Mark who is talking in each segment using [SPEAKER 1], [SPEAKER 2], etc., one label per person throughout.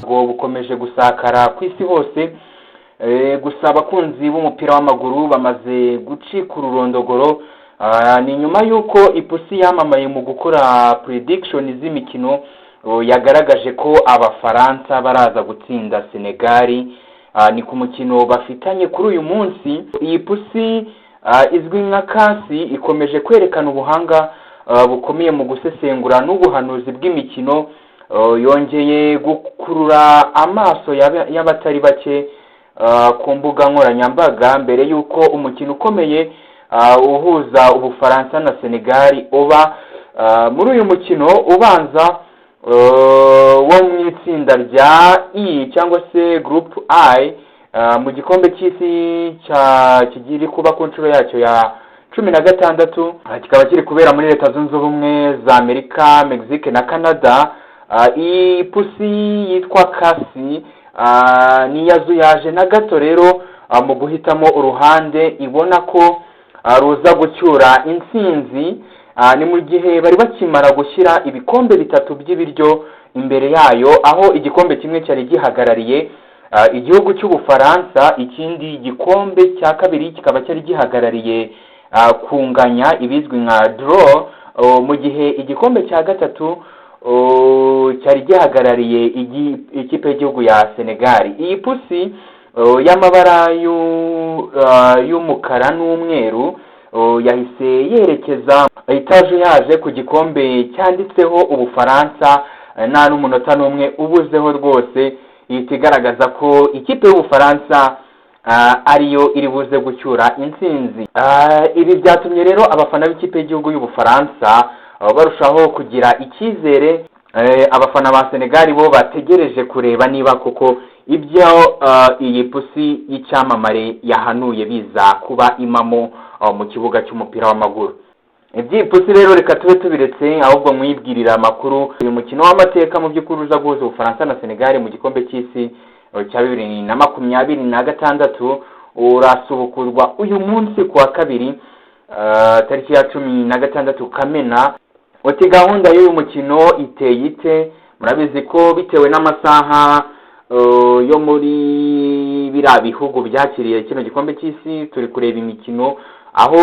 [SPEAKER 1] Ubwo bukomeje gusakara ku isi hose. Gusa abakunzi b'umupira w'amaguru bamaze gucika ururondogoro. Ni nyuma y'uko ipusi yamamaye mu gukora prediction z'imikino, yagaragaje ko Abafaransa baraza gutsinda Senegali. Ni ku mukino bafitanye kuri uyu munsi. Iyi pusi izwi nka Kasi ikomeje kwerekana ubuhanga bukomeye mu gusesengura n'ubuhanuzi bw'imikino. Yongeye gukurura amaso y'abatari bake ku mbuga nkoranyambaga mbere y'uko umukino ukomeye uhuza Ubufaransa na Senegali uba. Muri uyu mukino ubanza wo mu itsinda rya E cyangwa se Group I mu gikombe cy'isi kigiri kuba ku nshuro yacyo ya 16, kikaba kiri kubera muri Leta Zunze Ubumwe za Amerika, Mexique na Canada. Iyi pusi yitwa Kasi ntiyazuyaje na gato rero mu guhitamo uruhande ibona ko ruza gucyura intsinzi. Ni mu gihe bari bakimara gushyira ibikombe bitatu by'ibiryo imbere yayo, aho igikombe kimwe cyari gihagarariye igihugu cy'Ubufaransa, ikindi gikombe cya kabiri kikaba cyari gihagarariye kunganya, ibizwi nka draw, mu gihe igikombe cya gatatu cyari gihagarariye ikipe y'igihugu ya Senegal. Iyi pusi y'amabara y'umukara n'umweru yahise yerekeza itaje yaje ku gikombe cyanditseho Ubufaransa, nta n'umunota n'umwe ubuzeho rwose, ihita igaragaza ko ikipe y'Ubufaransa ariyo iri buze gucyura intsinzi. Ibi byatumye rero abafana b'ikipe y'igihugu y'Ubufaransa barushaho kugira icyizere. Abafana ba Senegal bo bategereje kureba niba koko ibyo iyi pusi y'icyamamare yahanuye biza kuba impamo mu kibuga cy'umupira w'amaguru. Iby'iyi pusi rero reka tube tubiretse, ahubwo mwibwirira amakuru. Uyu mukino w'amateka mu by'ukuri uza guhuza Ubufaransa na Senegal mu gikombe cy'isi cya 2026 urasubukurwa uyu munsi ku wa kabiri, tariki ya 16 Kamena. Uti gahunda y'uyu mukino iteye ite? Murabizi ko bitewe n'amasaha yo muri biriya bihugu byakiriye kino gikombe cy'isi, turi kureba imikino aho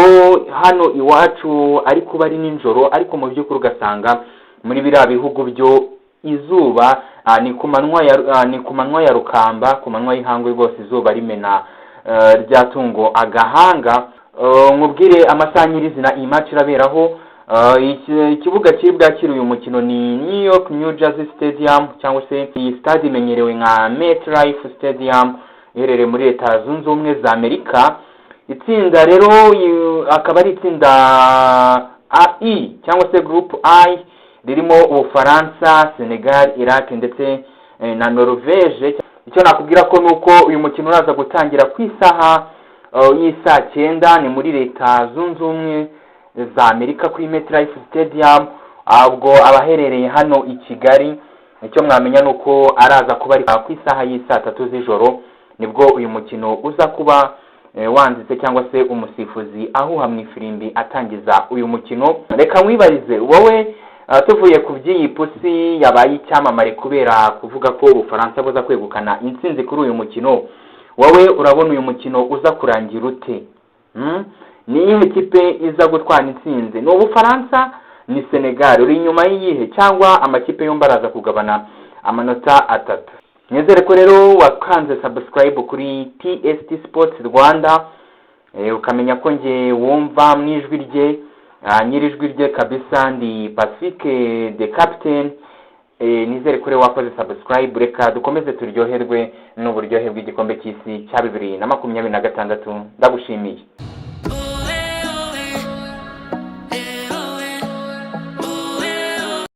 [SPEAKER 1] hano iwacu ari kuba ari nijoro, ariko mu by'ukuri ugasanga muri biriya bihugu byo izuba ni ku manywa ya rukamba, ku manywa y'ihangu rwose, izuba rimena rya tungo agahanga. Nkubwire amasaha nyirizina iyi match iraberaho. Ikibuga kiri bwakira uyu mukino ni New York New Jersey Stadium, cyangwa se iyi stade imenyerewe nka MetLife Stadium, iherereye muri Leta Zunze Ubumwe za Amerika. Itsinda rero akaba ari itsinda I cyangwa se Group I, ririmo Ubufaransa, Senegal, Iraq ndetse na Norvege. Icyo nakubwira ko nuko uyu mukino uraza gutangira ku isaha y'isaa 9, ni muri Leta Zunze Ubumwe za Amerika kuri MetLife Stadium. Ubwo abaherereye hano i Kigali, icyo mwamenya ni uko araza kuba ari ku isaha y'isaa 3 z'ijoro, nibwo uyu mukino uza kuba wanditse cyangwa se umusifuzi ahuha mu ifirimbi atangiza uyu mukino. Reka nkwibarize wowe, tuvuye ku by'iyi pusi yabaye icyamamare kubera kuvuga ko Ubufaransa buza kwegukana intsinzi kuri uyu mukino, wowe urabona uyu mukino uza kurangira ute? Ni iyihe kipe iza gutwara intsinzi? Ni Ubufaransa, ni Senegal? Uri inyuma y'iyihe, cyangwa amakipe yombi araza kugabana amanota atatu? Nizere ko rero wakanze subscribe kuri TST Sports Rwanda, ukamenya ko nge wumva mu ijwi rye, nyiri ijwi rye kabisa, ndi Pacifique the Captain. Nizere ko rero wakoze subscribe. Reka dukomeze turyoherwe n'uburyohe bw'igikombe cy'isi cya 2026. Ndagushimiye.